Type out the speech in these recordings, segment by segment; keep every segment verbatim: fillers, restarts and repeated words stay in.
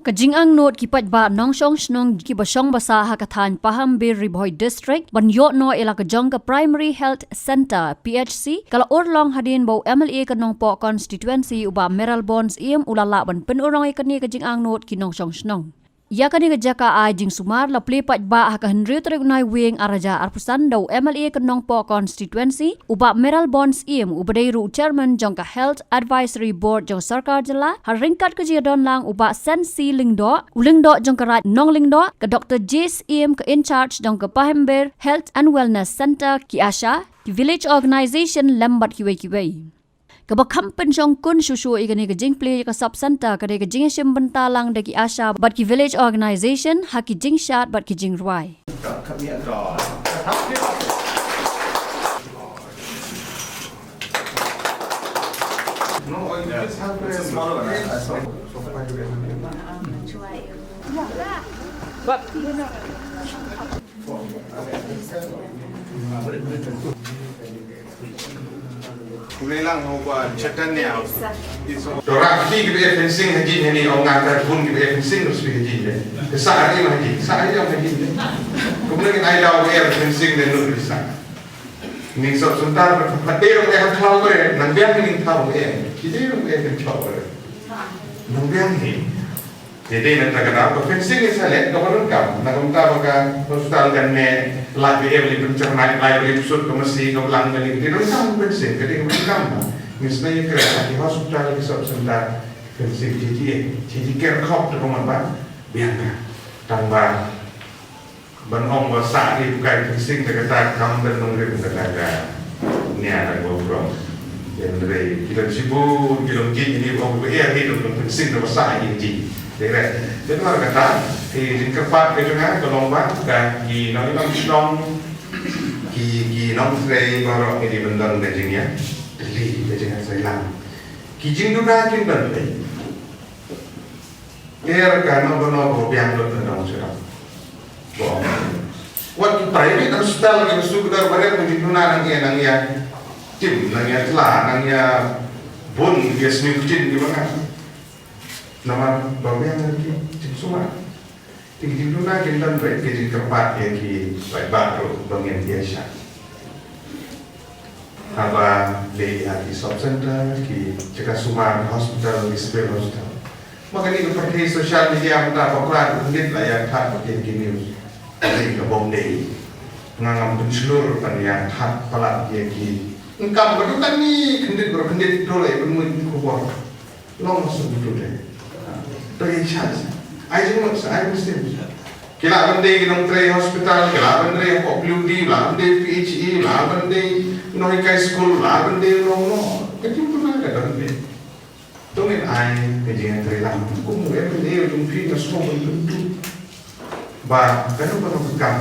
Ka jingangnud ki paidbah nongshong shnong kiba shong basa ha ka thaiñ Pahamber, Ri Bhoi District, ban ïoh noh ïa la ka jong ka Primary Health Centre, P H C, ka la urlong hadien ba u M L A ka Nongpoh Constituency, u Bah Mayralborn Syiem, u la lah ban pynurlong ïa kane ka jingangnud ki nongshong shnong. Ïa kane ka jaka ai jingsumar la plie paidbah ha ka hynriew tarik u Naiwieng ar hajar arphew san da u M L A ka Nongpoh Constituency, u Bah Mayralborn Syiem, uba dei ruh u Chairman jong ka Health Advisory Board jong Sorkar Jylla, ha ryngkat ka jingdon lang u Bah Sensi Lyngdoh, u Lyngdoh jong ka Raid Nonglyngdoh, ka Doctor J Syiem, ka in charge jong ka Pahamber Health and Wellness Centre, ki ASHA, ki Village Organisation lem bad kiwei kiwei. Kaba kham pynshongkun shuh shuh ïa kane ka jingplie ïa ka sub centre ka dei ka jingïashim bynta lang da ki ASHA bad ki Village Organisation ha ki jingshad bad ki jingrwai. Kumne lang ho ba chatan ne au. To rak phi ki be fencing ha jin hani, ong nga ka bun ki be fencing, terus phi ha jin de. Ke sa hari ma ha jin, sa hari ma ha jin de. Kumne ki ai dau be fencing de, lut ki sa. Ning sop suntar, pat de rong eh ha khlaw bre, nang biang ning thaw eh. Ki de rong eh kan chop bre. Nang biang ni. Te dei na kata ka daw ka fencing ïa sa leh kaba donkam. Na ka bynta ba ka hospital kan neh, lait ba em lei pynchernai, lait ba lei pynshut ka masi, ka blang ka lei, ka dei donkam fencing, ka dei kaba donkam ba. Ngin sa ïakren ha ki hospital, ki sub center, fencing, jiji, jiji ker khop te ka mon ba biang ka. Tang ba ban ong ba sah ïa u kai fencing da kata kam don nongrim kata ka nia dang ba u prong. Hynrei ki long shibun, ki long jin, ini ba ong ba ïa hi dong fencing da ba sah ïa jin. Dei re. Dei mar kata, ki jingkyrpad ka jong nga ka long ba ka ki nongïalam shnong, ki, ki nongtrei baroh ki dei ban don ka jingïa tylli, ka jingïatreilang. Ki jingduna kin don pei. Ïa ka nongno nongno ba biang lut na dong sha dong. Ba ong. Wat ki private hospital ki ba suk dar barit, ki jingduna nang ïa, nang ïa tim, nang ïa tla, nang ïa bun, ïa sniew ktien ki ba nang. Namar ba biang ki jingsumar. Ki jingduna kin don bad ki jingkyrpad ïa ki paidbah ruh ba ngin ïa shah. Haba leit ha ki sub center, ki jaka sumar, hospital, ki civil hospital. Ma kane ka pyrthei social media mynta, bakla duk khyndiat la ïa thad ba ki news. Kane ka bym dei. Nga ngam pynshlur ban ïa thad palat ïa ki. Ngam kam ba duk kane khyndiat baroh khyndiat to la ïa pynmih khubor. Long suk tu de. To ïa chance. Ai jingmut sa, ai mynsiem. Ki lah ban dei ki nongtrei hospital, ki lah ban dei hapoh P W D, lah ban dei P H E, lah ban dei nonghikai skul, lah ban dei nongno. Ka jingduna ka don beit. To ngin ai ka jingïatreilang. Kum u M L A jong phi nga sngew ban pynduh. Ba kano kano ka kam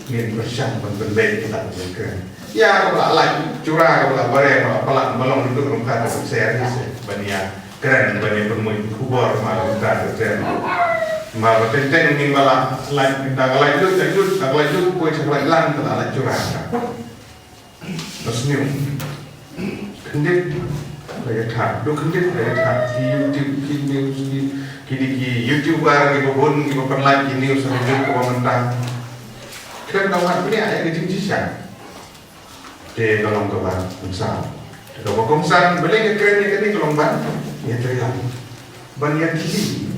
ngin pyrshang ban pynbeit ïa ka jingkren. Ïa kaba la lait jura, kaba la bareh, kaba la palat, ba long duk ruh ka, ka shisha shisha ban ïa kren, ban ïa pynmih khubor, ma long ka kren. Ma ba teng teng ngin ba la lait, da ka lait lut, lait lut, da ka lait lut, poi sha ka lait lang, ka la lait jura. Ba sniew. Khyndiat la ïa thad, duk khyndiat la ïa thad. Ki YouTube, ki news, ki, ki dei ki YouTuber, ki ba bun, ki ba pynlait ki news ha ka juk kaba mynta. Khlem da wat bniah ïa ka jingshisha. Te ka long kaba kongsan. Te kaba kongsan, balei nga kren ïa kane, ka long ban ïatreilang. Ban ïa thylli,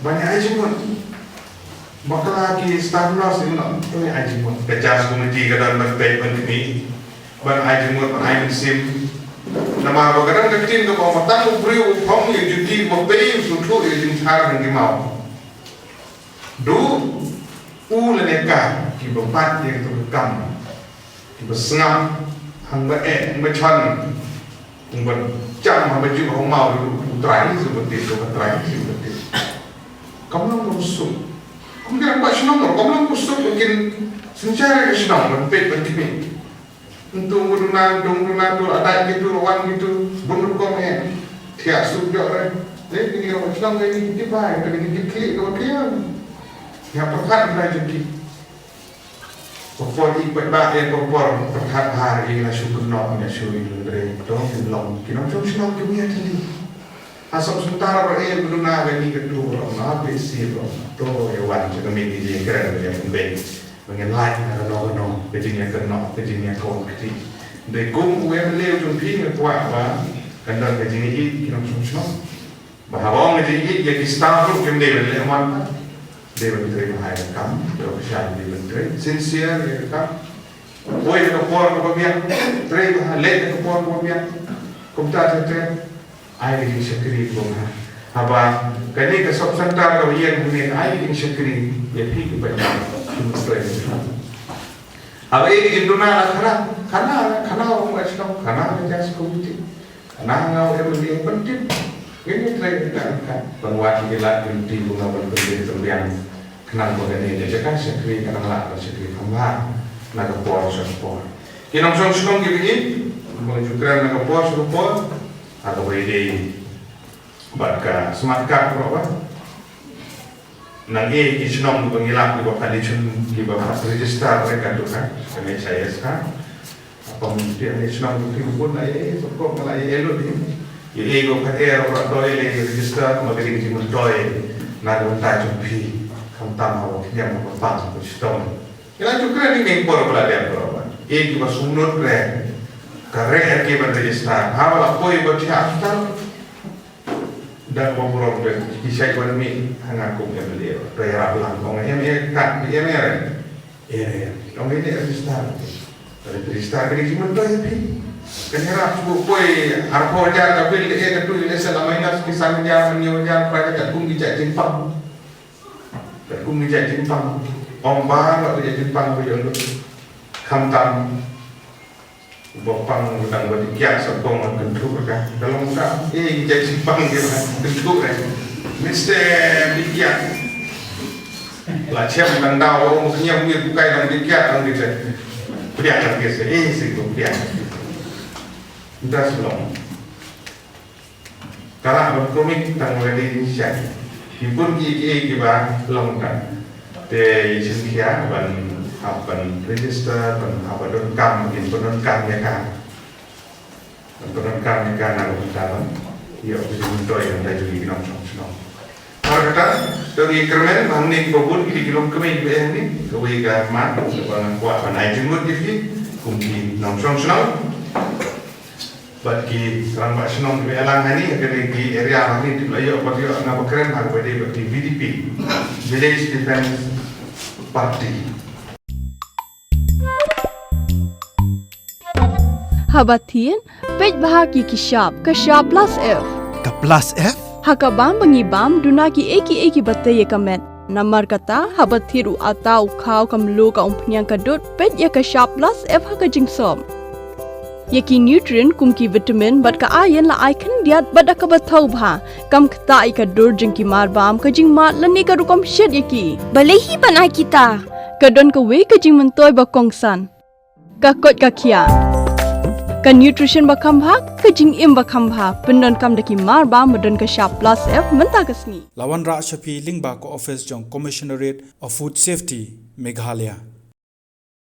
ban ïa ai jingmut. Bakla ki staff nurse, ïa, to ïa ai jingmut. Ka charge committee ka don ban peit ban khmih, ban ai jingmut, ban ai mynsiem. Namar ba ka don ka ktien kaba ong ba tang u briew u phong ïa duty ba pei u sngewthuh ïa jingshar jong ki maw. Duh u lane ka kiba bat ïa kato ka kam. Ba sngap, hangba eh, hangba jan, hangba jam, hangba ju, hangba mau, u trai, u ba tip, u ba trai, u ba tip. Kam long ba suk. Kum ki rangbah shnong, kam long ba suk, ba kin synshar ka shnong, ban peit, ban khmih. Ntu ba duna, ntu ba duna, tu la dait kitu, la wan kitu, bun rukom eh. Thiah suk jok re. Dei, kini rangbah shnong, kini ki bai, kini ki khlieh, kaba khlieh. Ïa pyrkhat ba jong ki. Ka por i paidbah, ïa ka por pyrkhat bha ïa la shu kynnoh, ïa shu ïa lynrei. To kin long ki nongshong shnong ki ïa thylli. Ha sop center ba e ba duna kane ka tu ba ong na ba isi ba ong to ïa wan jingmut ïa kren ïa pynbeit ba ngi lait na kano kano ka jingïakynnoh ka jingïakawang kti. Dei kum u MLA u jong phi nga kwah ba kan don ka jingïeit ki nongshong shnong. Ba haba ong ka jingïeit ïa ki staff ruh kim dei ban leh mon. Dei ban trei bha ïa ka kam, dei ban trei sincere ïa ka kam. Poi ha ka por kaba biang, trei bha, leit ha ka por kaba biang. Kumta te te ai ka jingshakri kumta. Haba kane ka sub center kaba ïeng hangne ai ka jingshakri ïa phi ki paidbah. Haba ïa ka jingduna na khana, khana, khana ong ka shnong, khana ka judge committee. Khana nga u MLA ban tip. Ngin ïa trei kita ka ban wad ïa ki lad ki lynti ba nga ban pynbeit pynbiang. Khnang ba kane ka jaka shakri ka nang lah ban shakri kham bha na ka por sha ka por. Ki nongshong shnong kiba ïeit, ba ju kren na ka por sha ka por, ha kaba ïadei bad ka smart card baroh ba. Nang ïa ki shnong kiba ngi lap kiba pat leit shon kiba pat register re ka tu ka, ka NHIS ka. Apa mesti ane shnong tu ki bun la ïa, sokok la ïa lut hi. Ïa ïa ko ka er ba toi le register ma ka ding jingmyntoi na ka bynta jong phi. Khamtam ha ba khniam ba pang ba shitom. Ïa la ju kren ni ning por ba la dep ba. Ïa ki ba sumnut re. Ka re er ki ban register. Ha ba la poi ba ki hospital. Da ba burom de ki shai ba mi ha nga kum MLA. Ba ïarap lang ong MLA kat MLA re. Ere, ong ine register. Ere register ka dei jingmyntoi ïa phi. Kan ïarap shu poi arphew hajar ka bill, eh, ka tu ine sha la minus ki san hajar, hynñiew hajar, phra hajar, kum ki jait jingpang. Kum ki jait jingpang. Ong ba la ki jait jingpang ba ïoh lut. Khamtam. Ba pang ba dang ba dikhiah sa pong ba kynthuk ka. Ka long ka, eh, ki jait jingpang ki ba kynthuk eh. Mister dikhiah. La chem dang daw, oh, mesti nyam ni bukai dang dikhiah dang dikhiah. Pdiah dang dikhiah, eh, si ko pdiah. Nda sa long. Ka lah ban kumne tang ready ni sha. Ki bun ki ki ki ba long tang. Te i shin khia ban hap ban register ban hap ban donkam kin ban donkam ïa ka. Ban donkam ïa ka na ban ta ban. Ïa u jingmyntoi ïa u dei jong ki nongshong shnong. Mar kata, to ngi kyrmen ba hangne ki ba bun ki ki long kmie ki ba ïa hangne. Kawei ka mat ba nga kwah ban ai jingmut ïa ki kum ki nongshong shnong. Bad ki rangbah shnong kiba ïalang hangne, ha kane ki area hangne, tip la ïoh bad ïoh nga ba kren ha kaba dei bad ki VDP, Village Defence Party. Haba thied, peit bha ki ki shap, ka shap plus F. Ka plus F? Ha ka bam ba ngi bam, duna ki ei ki ei ki ba tei ïa ka met. Namar kata, haba thied u atta u khaw ka mluh ka umphniang ka dud, peit ïa ka shap plus F ha ka jingsop. Ïa ki nutrient kum ki vitamin bad ka iron la ai khyndiat bad da kaba thaw bha. Kam ktah ïa ka dur jong ki marbam, ka jingmad lane ka rukom shet ïa ki. Balei hi ban ai kita? Ka don kawei ka jingmyntoi ba kongsan. Ka koit ka khiah. Ka nutrition ba kham bha, ka jingim ba kham bha. Pyndonkam da ki marbam ba don ka shap plus F mynta ka sngi. La wanrah sha phi lyngba ka office jong Commissionerate of Food Safety, Meghalaya.